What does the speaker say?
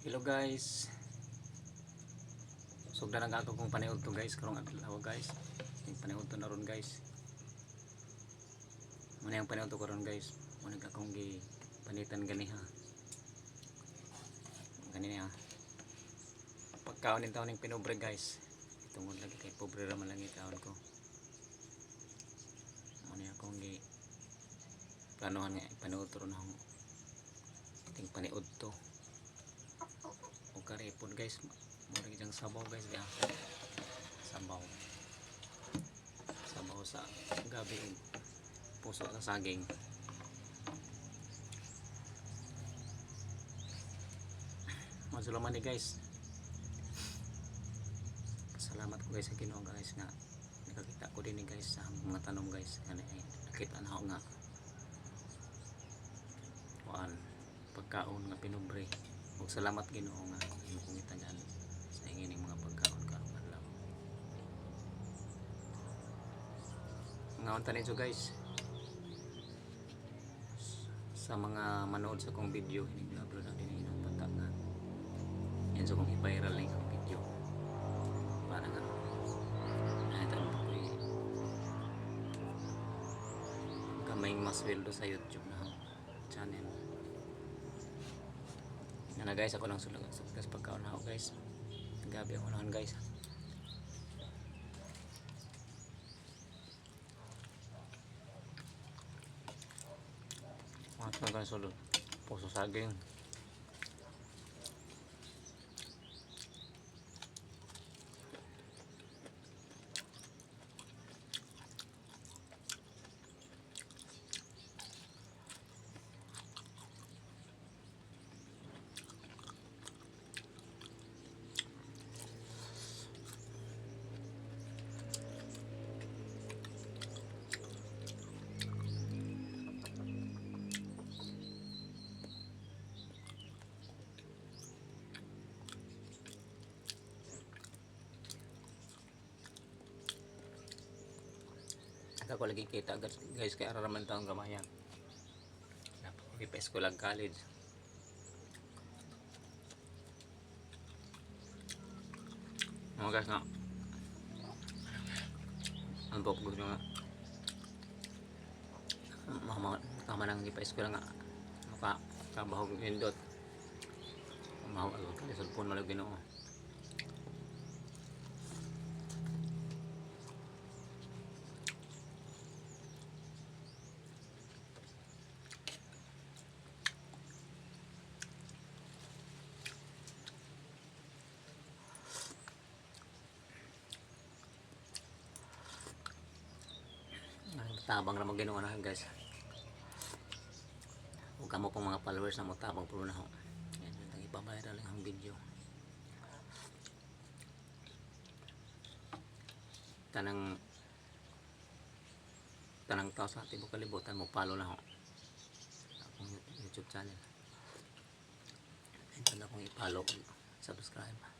Hello guys. Sugdan ang ako kong paniud to guys karong adlaw guys. Yung paniud to na ron guys. Muna yung paniud to karon guys. Muna akong gi panitan ganiha. Gani niya. Pagkaon nin taon ning pinobre guys. Tungod lagi kay pobre ra man lang itaon ko. Muna akong gi planohan nga paniud to ron akong ting paniud to. O karipon guys, mura gyud ang sabaw guys ya. Sabaw. Sabaw sa gabi ug puso sa saging. Masulaman ni guys. Salamat ko guys sa Ginoo guys nga nakakita ko din ni guys sa mga tanom guys. Ano ay nakita na ako nga kuan pagkaon nga pinobre. Ug salamat Ginoo nga imo kong gitagaan sa ingining mga pagkaon karong adlaw. Mga unta nito guys. Sa mga manood sa kong video, hinig-upload na din inyong pata nga. Yan sa kong i-viral na yung video. Para nga nakita mo ko gamayng masweldo sa YouTube na channel. Yan na guys, ako lang sulag sa pagkaon na ako guys. Gabi ang unahan guys. Mga tumagal sulod. Puso saging. Ako lagi kita guys kay araraman taong gamayan. Napaka pa college. Mga guys nga. Ang bok gusto nga. Mama kama nang ipa-eskwela nga. Maka kabahog nindot. Mahog ako kay cellphone malag Ginoo. Tabang ra mag Ginoo na guys. Ug kamo pong mga followers na mo tabang pulo na ho. Yan yung ipa-viral ang video. Tanang tanang tao sa tibuok kalibutan mo follow na ho. Akong YouTube channel. Ito na akong i-follow, subscribe.